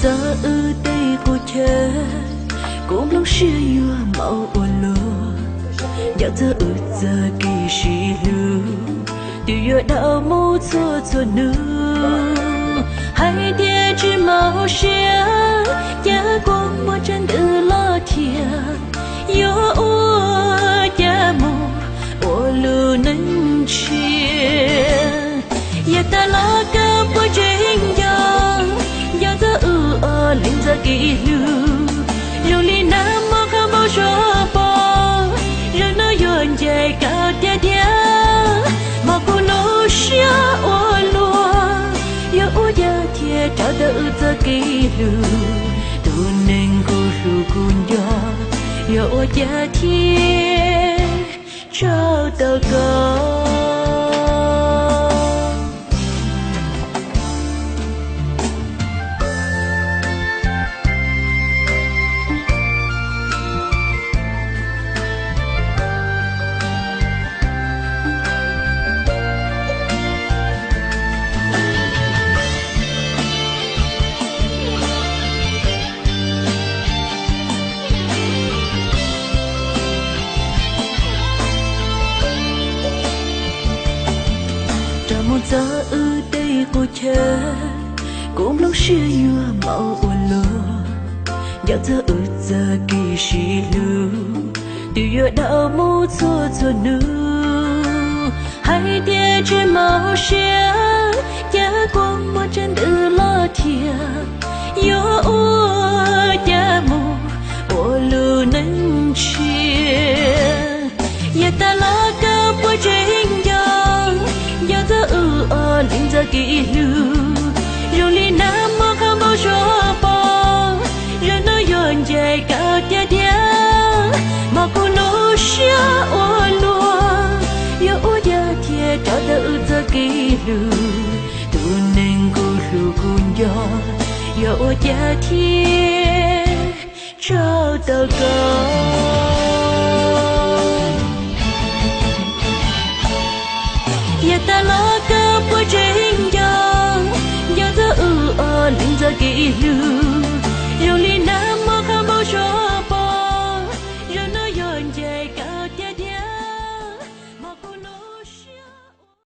Txog wb tej qub chaw, kuv nplooj siab yuav maum ua luaj. Nco txog wb txoj kev sib hlub, twb yuav dhau mus txhua txhua hnub. Hais tias tsis mob siab, cas kuv muaj tsaj ntws los thiab, yuav ua cas mus ua lub neej tshiab. Yog tas los koj puas tseem nco, nco txog wb ob leeg txoj kev hlub. Zoo li nag hmo qhov npau suav poob, zaum no yuav ncaim koj tiag tiag. Mas kuv lub siab ua luaj, yuav ua cas thiaj rau tau wb txoj kev hlub. Tus neeg kuv hlub kuv nco, yuav ua cas thiaj rau tau koj. Rov mus txog wb tej qub chaw, kuv nplooj siab yuav maum ua luaj. Nco txog wb txoj kev sib hlub, twb yuav dhau mus txhua txhua hnub. Hais tias tsis mob siab, cas kuv muaj tsaj ntws los thiab, yuav ua cas mus ua lub neej tshiab. Yog tas los koj puas tseem nco, nco txog wb ob leeg txoj kev hlub. Zoo li nag hmo qhov npau suav poob, zaum no yuav ncaim koj tiag tiag. Mas kuv lub siab ua luaj, yuav ua cas thiaj rau tau wb txoj kev hlub. Tus neeg kuv hlub kuv nco, yuav ua cas thiaj rau tau koj. Yog tas los